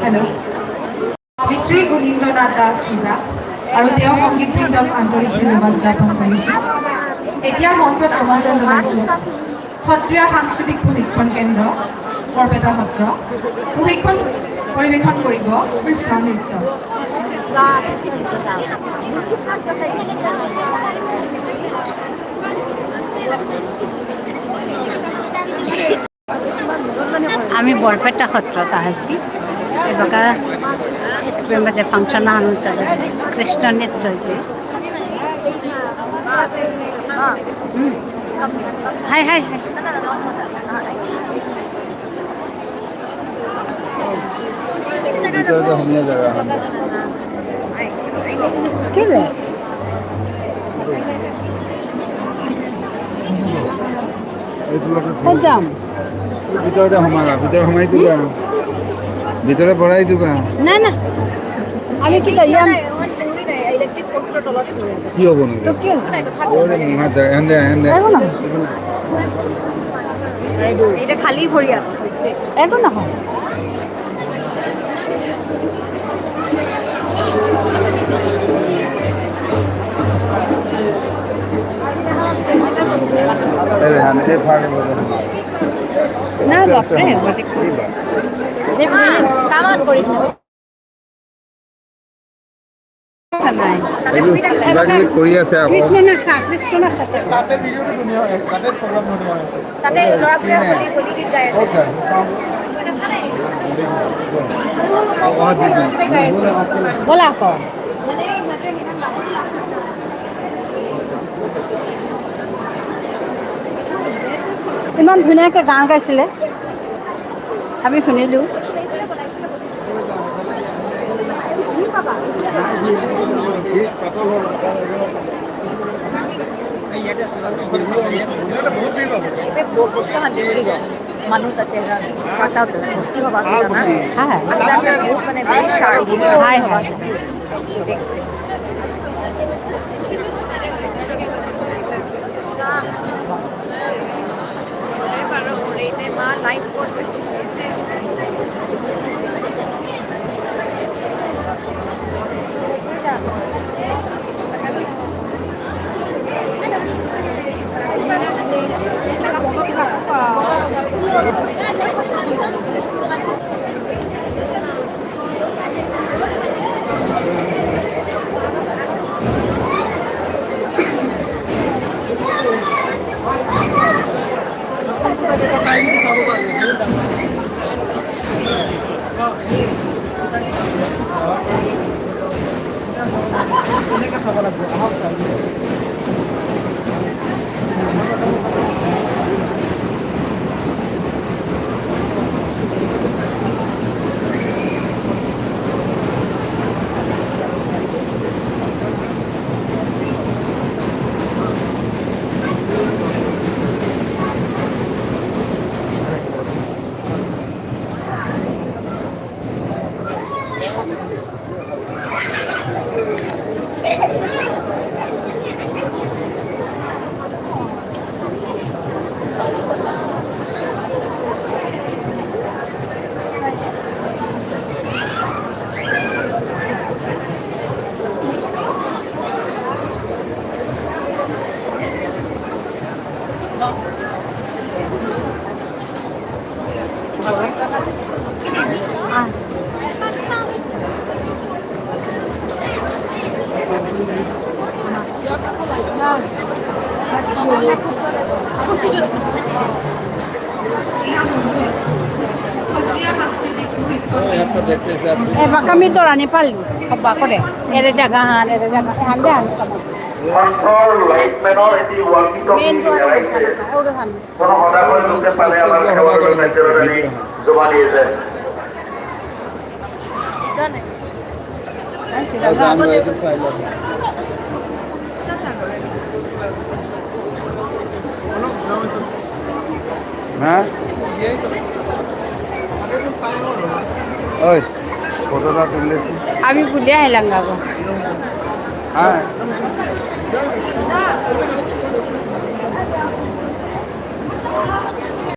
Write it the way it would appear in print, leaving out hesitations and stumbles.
Hello', আমি শ্ৰী গুণীন্দ্ৰনাথ দাস পূজা আৰু তেওঁৰ সংগীতবৃন্দক আন্তৰিক ধন্যবাদ জ্ঞাপন কৰিছোঁ। এতিয়া মঞ্চত আমন্ত্ৰণ জনাইছোঁ সত্ৰীয়া সাংস্কৃতিক প্ৰশিক্ষণ কেন্দ্ৰ, বৰপেটা সত্ৰ। প্ৰশিক্ষণ পৰিৱেশন কৰিব কৃষ্ণ নৃত্য। আমি বৰপেটা সত্ৰত আহিছি। এবাকা মাঝে ফাংশন আনো চলেছে, কৃষ্ণ নৃত্য হইতে। হাই হাই হাই। ভিতৰতে সোমোৱা জেগা এখন। কেলে? ক'ত যাম? ভিতৰতে সোমালা, ভিতৰত সোমাই দিলো, ভিতৰে ভৰাই দিবা। না না, আমি কি ইয়াম? কি হ'ব নো? তো কি হৈছে? এন্দে এন্দে। একো নহয়। এটা খালী ভৰি আকৌ হৈছে। একো নহয়। না বাপৰে। নাই। কিবা কিবি কৰি আছে আকৌ। কৃষ্ণ নাচা, কৃষ্ণ নাচা। তাতে ভিডিঅ'টো ধুনীয়া হৈ আছে, তাতে প্ৰগ্ৰাম ধুনীয়া হৈ আছে। তাতে ল'ৰাবোৰে হোলী হোলী গীত গাই আছে। ব'লা আকৌ। ইমান ধুনীয়াকৈ গান গাইছিলে, আমি শুনিলোঁ। মানুহ তাৰ চেহেৰা চাতাও ভৰ্তি হবা আছিল না। হ্যাঁ। বহুত মানে ভেৰি শাৰ্প। হয় হয়। মা লাইফ এনেকৈ চাব লাগিব, আহক চাই। তো দেখতেছে আর এবাক আমি দরানি পারলু হবা করে এরে জায়গা হান এরে জায়গা হান দে হান কামা সন্থৰ লাইটমেনৰ এটি ৱাকি টকি মেইন দুয়াৰে হেৰাইছে। ওটা হান। কোনো সদাগৰ লোকে পালে আমাৰ সেৱাৰ কাৰ্যকাৰী জমা দিয়ে। আমরা একটু চাইলাম। হ্যাঁ, ওই ফটোটা তুলেছি। আমি ভুলে আহিলাম গাবো। হ্যাঁ।